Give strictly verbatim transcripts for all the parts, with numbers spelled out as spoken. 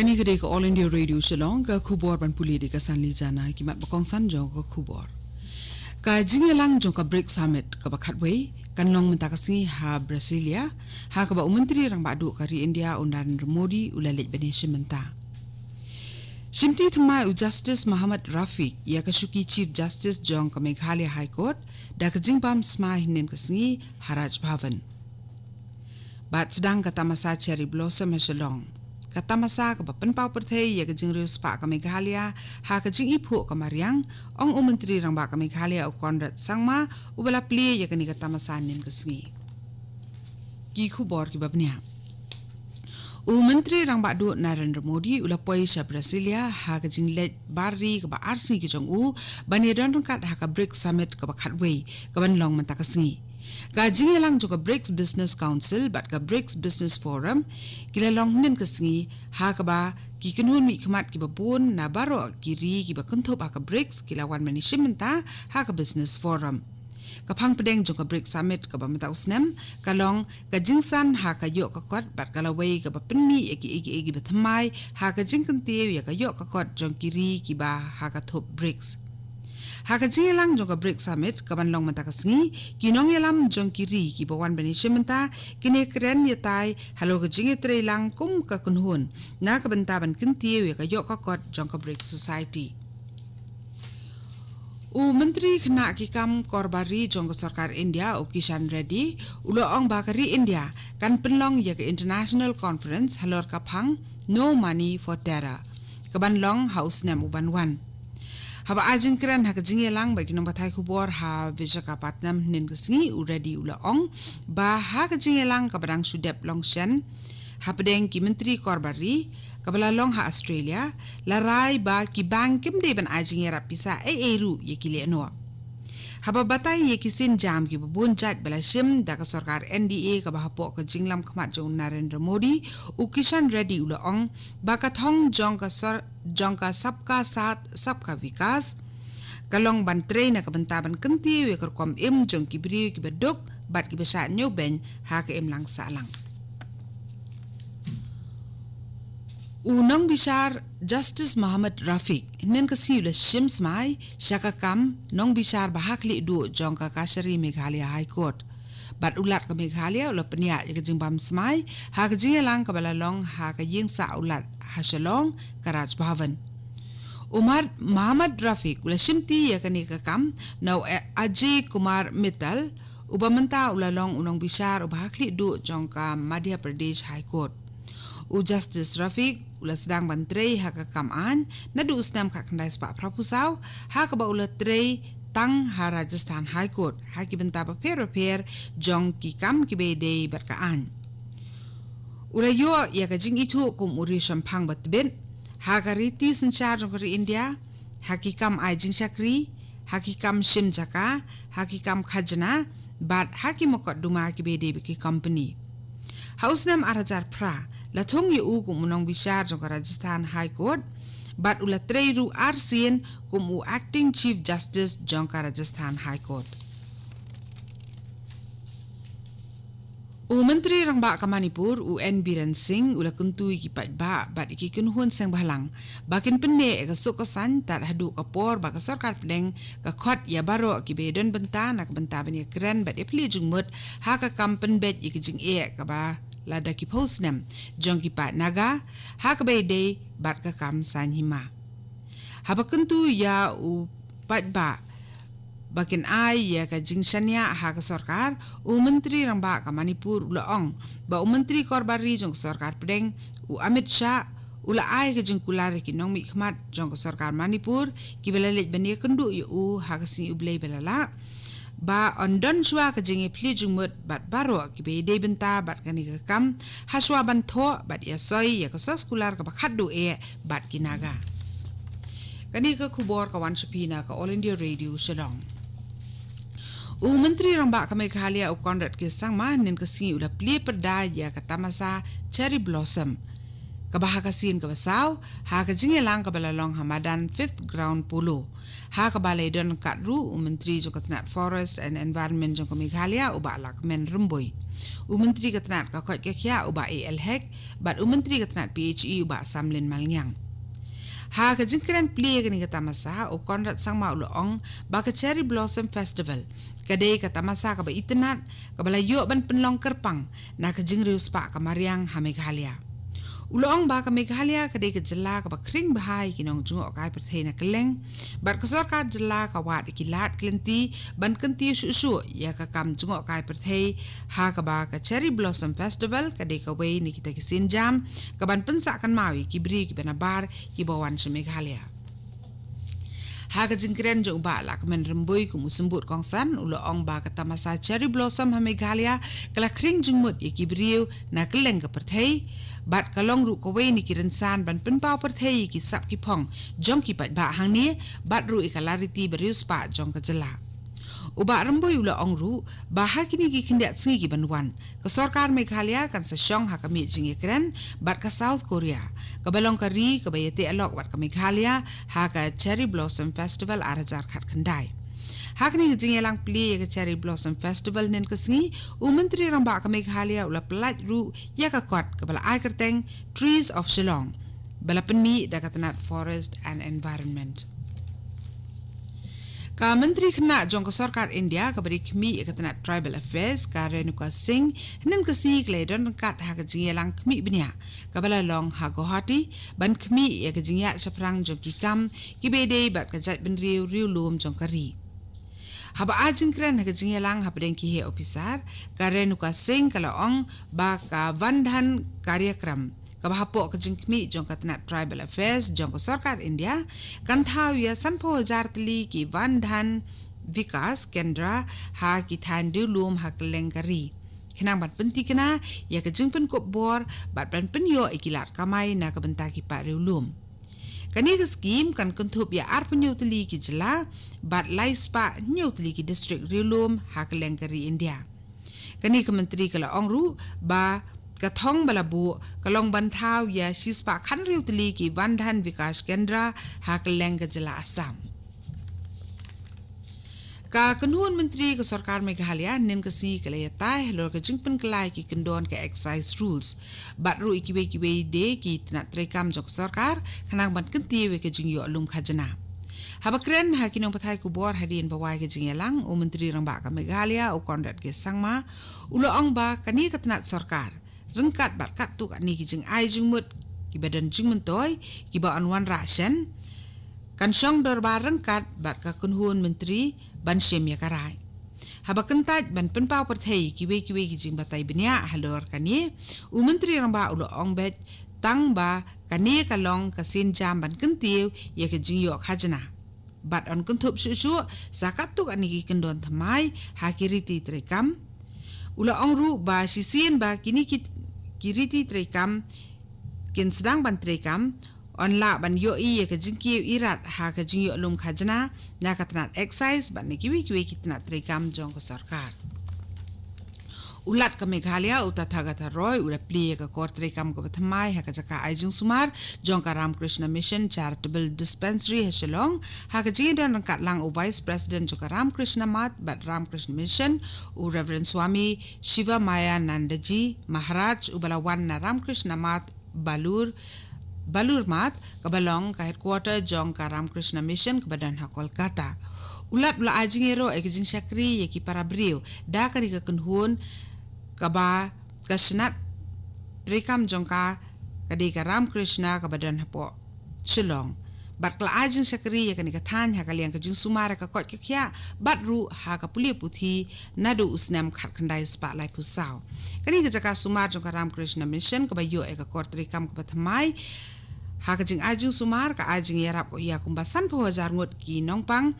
Kane ka dei ka All India Radio Shillong, ka khubor ban pule da ka Sanli Jana. Ki mat ba kongsan jong ka khubor. Ka jingïalang jong ka BRICS Summit kaba khatwei kan long mynta ka sngi ha Brasilia, ha kaba u Myntri Rangbah Duh ka ri India u Narendra Modi u la leit ban ïashim bynta. Shimti thymmai u Justice Mohammad Rafiq ïa ka shuki Chief Justice jong ka Meghalaya High Court da ka jingbam smai hynnin ka sngi ha Raj Bhavan. Bad sdang ka tamasa Cherry Blossom ha Shillong. Ka tamasa kaba pynpaw pyrthei ïa ka jingriewspah ka Meghalaya ha ka jingiphuh ka mariang, ong u Myntri Rangbah ka Meghalaya u Conrad Sangma, uba la plie ïa kane ka tamasa hynnin ka sngi. Ki khubor kiba bniah. U Myntri Rangbah Duh Narendra Modi u la poi sha Brasilia ha ka jingleit bar ri kaba ar sngi ki jong u ban ïadon ryngkat ha ka BRICS Summit kaba khatwei kaban long mynta ka sngi. Ka jingïalang jong ka BRICS Business Council bad ka BRICS Business Forum ki la long hynnin ka sngi, ha kaba ki kynhun mihkhmat kiba bun na baroh ki ri kiba kynthup ha ka BRICS ki la wan ban ïashim bynta ha ka Business Forum. Ka phang pdeng jong ka BRICS Summit kaba mynta u snem ka long ka jingsan ha ka ïoh ka kot bad ka lawei kaba pynmih ïa kiei kiei kiba thymmai ha ka jingkyntiew ïa ka ïoh ka kot jong ki ri kiba ha ka thup BRICS. Ha ka jingïalang jong ka BRICS Summit kaban long mynta ka sngi, ki nongïalam jong ki ri kiba wan ban ïashim bynta kin ïakren ïatai halor ka jingïatreilang kum ka kynhun na ka bynta ban kyntiew ïa ka ïoh ka kot jong ka BRICS Society. U Myntri Khynnah ki Kam Kor Bar Ri jong ka Sorkar India u Kishan Reddy u la ong ba ka ri India kan pynlong ïa ka International Conference halor ka phang No Money for Terror kaban long ha u snem uban wan. Haba ai jingkren ha ka jingïalang bad ki nongpathai khubor ha Visakhapatnam hynnin ka sngi, u Reddy u la ong ba ha ka jingïalang kaba dang shu dep long shen hapdeng ki Myntri Kor Bar Ri kaba la long ha Australia, la rai ba ki bank kim dei ban ai jingïarap pisa ei ei ruh ïa ki lehnoh. Haba batai ïa ki sienjam kiba bun jait ba la shim da ka sorkar N D A kaba hapoh ka jinglam khmat jong u Narendra Modi, u Kishan Reddy u la ong ba ka thong jong ka sor-, jong ka Sabka Saath Sabka Vikas ka long ban trei na ka bynta ban kyntiew ïa ka rukom im jong ki briew kiba duk bad kiba shah ñiewbeiñ ha ka imlang sahlang. U nongbishar Justice Mohammad Rafiq hynnin ka sngi u la shim smai sha ka kam nongbishar ba ha khlieh duh jong ka Kashari Meghalaya High Court. Bad u Lat ka Meghalaya u la pynïaid ïa ka jingbam smai ha ka jingïalang kaba la long ha ka ïing sah u Lat ha Shillong, ka Raj Bhavan. U Mar-, Mohammad Rafiq u la shimti ïa kane ka kam na u Ajay Kumar Mittal, uba mynta u la long u nongbishar uba ha khlieh duh jong ka Madhya Pradesh High Court. U Justice Rafiq u la sdang ban trei ha ka kam aiñ naduh u snem khatkhyndai spah phra phew saw, ha kaba u la trei tang ha Rajasthan High Court ha ki bynta bapher bapher jong ki kam kiba ïadei bad ka aiñ. U la ïoh ïa ka jingithuh kum u riewshemphang ba tbit ha ka riti synshar jong ka ri India, ha ki kam ai jingshakri, ha ki kam shim jaka, ha ki kam khajna, bad ha ki mukotduma kiba ïadei bad ki company. Ha u snem ar hajar phra la thung ïa u kum u nongbishar jong ka Rajasthan High Court, bad u la trei ruh arsien kum u Acting Chief Justice jong ka Rajasthan High Court. U Myntri Rangbah ka Manipur, u N Biren Singh, u la kyntu ïa ki paidbah bad ïa ki kynhun seng bhalang ba kin pynneh ïa ka suk ka saiñ tad haduh ka por ba ka sorkar pdeng ka khot ïa baroh kiba ïadon bynta na ka bynta ban ïakren bad ïaphylliew jingmut ha ka kam pynbeit ïa ka jingeh kaba lada ki phew snem jong ki paid Naga ha kaba ïadei bad ka kam saiñ hima. Haba kyntu ïa u paidbah ba kin ai ïa ka jingshaniah ha ka sorkar, u Myntri Rangbah ka Manipur u la ong ba u Myntri Kor Bar Ri jong ka sorkar pdeng, u Amit Shah, u la ai ka jingkular ïa ki nongmihkhmat jong ka sorkar Manipur kiba la leit ban ïakynduh ïa u ha ka sngi U Blei ba la lah, ba yn don shuwa ka jingïaphylliew jingmut bad baroh kiba ïadei bynta bad kane ka kam, ha shuwa ban thoh bad ïasoi ïa ka soskular kaba khatduh eh bad ki Naga. Kane ka khubor ka wan sha phi na ka All India Radio Shillong. U Myntri Rangbah ka Meghalaya u Conrad K Sangma hynnin ka sngi u la plie pyrda ïa ka tamasa Cherry Blossom. kaba ha ka sien kaba saw, ha ka jingïalang kaba la long ha madan Fifth Ground Polo. Ha kaba la ïadon ryngkat ruh u Myntri jong ka tnat Forest and Environment jong ka Meghalaya, u Bah Lahkmen Rymbui, u Myntri ka tnat ka koit ka khiah, u Bah A L Hek, bad u Myntri ka tnat P H E, u Bah Samlin Malngiang. Ha ka jingkren plie ïa kane ka tamasa, u Conrad Sangma u la ong ba ka Cherry Blossom Festival ka dei ka tamasa kaba itynnad, kaba la ïoh ban pynlong kyrpang na ka jingriewspah ka mariang ha Meghalaya. U la ong ba ka Meghalaya ka dei ka jylla kaba khring bha ïa ki nongjngohkai pyrthei na kylleng, bad ka sorkar jylla ka wad ïa ki lad ki lynti ban kyntiew shuh shuh ïa ka kam jngohkai pyrthei, ha kaba ka Cherry Blossom Festival ka dei kawei na kita ki sienjam kaban pynsah kynmaw ïa ki briew kiba nabar kiba wan sha Meghalaya. Ha ka jingkren jong u Bah Lahkmen Rymbui kum u symbud kongsan, u la ong ba ka tamasa Cherry Blossom ha Meghalaya ka la khring jingmut ïa ki briew na kylleng ka pyrthei, bad ka long ruh kawei na ki rynsan ban pynpaw pyrthei ïa ki sap ki phong jong ki paidbah hangne, bad ruh ïa ka lariti bariewspah jong ka jylla. U Bah Rymbui u la ong ruh ba ha kine ki khyndiat sngi kiban wan, ka sorkar Meghalaya kan sa shong ha ka miej jingïakren bad ka South Korea, kaba long ka ri kaba ïateh alok bad ka Meghalaya ha ka Cherry Blossom Festival ar hajar khatkhyndai. Ha kane ka jingïalang plie ïa ka Cherry Blossom Festival hynnin ka sngi, u Myntri Rangbah ka Meghalaya u la pyllait ruh ïa ka kot kaba la ai kyrteng Trees of Shillong, ba la pynmih da ka tnat Forest and Environment. Ka Myntri Khynnah jong ka sorkar India kaba ri khmih ïa ka tnat Tribal Affairs, ka Renuka Singh, hynnin ka sngi ka la ïadon ryngkat ha ka jingïalang khmih bniah kaba la long ha Guwahati, ban khmih ïa ka jingïaid shaphrang jong ki kam kiba ïadei bad ka jaitbynriew riewlum jong ka ri. Haba ai jingkren ha ka jingïalang hapdeng ki heh ophisar, ka Renuka Singh ka la ong ba ka Van Dhan Karyakram, kaba hapoh ka jingkhmih jong ka tnat Tribal Affairs jong ka sorkar India, kan thaw ïa sanphew hajar tylli ki Van Dhan Vikas Kendra ha ki thaiñ riewlum ha kylleng ka ri, khnang ban pyntikna ïa ka jingpynkup bor bad ban pynïoh ïa ki lad kamai na ka bynta ki paid riewlum. Kane ka skim kan kynthup ïa arphew hynñiew tylli ki jylla bad laispah hynñiew tylli ki distrik riewlum ha kylleng ka ri India. Kane ka myntri ka la ong ruh ba ka thong ba la buh ka long ban thaw ïa shispah khathynriew tylli ki Van Dhan Vikas Kendra ha kylleng ka jylla Assam. Ka kynhun myntri ka sorkar Meghalaya hynnin ka sngi ka la ïatai halor ka jingpynkylla ïa ki kyndon ka excise rules, bad ruh ïa kiwei kiwei de ki tnat treikam jong ka sorkar, khnang ban kyntiew ïa ka jingïoh lum khajna. Haba kren ha ki nongpathai khubor hadien ba wai ka jingïalang, u Myntri Rangbah ka Meghalaya, u Conrad K Sangma, u la ong ba kane ka tnat sorkar, ryngkat bad katto katne ki jingai jingmut kiba don jingmyntoi kiba yn wanrah shen, kan shong dorbar ryngkat bad ka kynhun myntri ban shim ïa ka rai. Haba kyntait ban pynpaw pyrthei kiwei kiwei ki jingbatai bniah halor kane, u Myntri Rangbah u la ong beit tang ba kane ka long ka sienjam ban kyntiew ïa ka jingïoh khajna, bad yn kynthup shuh shuh sa katto katne ki kyndon thymmai ha ki riti treikam. U la ong ruh ba shisien ba kine ki, ki riti treikam kin sdang ban treikam, yn lah ban ïohi ïa ka jingkiew irat ha ka jingïoh lum khajna na ka tnat excise bad na kiwei kiwei ki tnat treikam jong ka sorkar. U Lat ka Meghalaya, u Tathagata Roy, u la plie ïa ka kor treikam kaba thymmai ha ka jaka ai jingsumar jong ka Ramakrishna Mission Charitable Dispensary ha Shillong, ha ka jingïadon ryngkat lang u Vice President jong ka Ramakrishna Math bad Ramakrishna Mission, u Reverend Swami Shivamayanandaji Maharaj, uba la wan na Ramakrishna Math Balur, Balur Math, kaba long ka headquarter jong ka Ramakrishna Mission kaba don ha Kolkata. U Lat u la ai jingïaroh ïa ka jingshakri ïa ki para briew da kane ka kynhun kaba ka shnat treikam jong ka ka dei ka Ramakrishna kaba don hapoh Shillong. Bad ka la ai jingshakri ïa kane ka thaiñ ha ka liang ka jingsumar ha ka koit ka khiah, bad ruh ha ka pule puthi naduh u snem khatkhyndai spah laiphew saw. Kane ka jaka sumar jong ka Ramakrishna Mission kaba ïoh ïa ka kor treikam kaba thymmai ha ka jingai jingsumar, ka ai jingïarap ïa kumba sanphew hajar ngut ki nongpang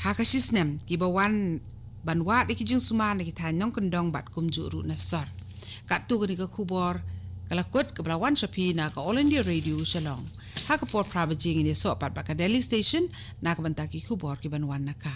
ha ka shisnem, kiba wan ban wad ïa ki jingsumar na ki thaiñ nongkyndong bad kumjuh ruh na sor. Katto kane ka khubor ka la kut kaba la wan sha phi na ka All India Radio Shillong. Ha ka por phra baje ngin ïasoh pat bad ka Delhi Station na ka bynta ki khubor kiban wan na ka.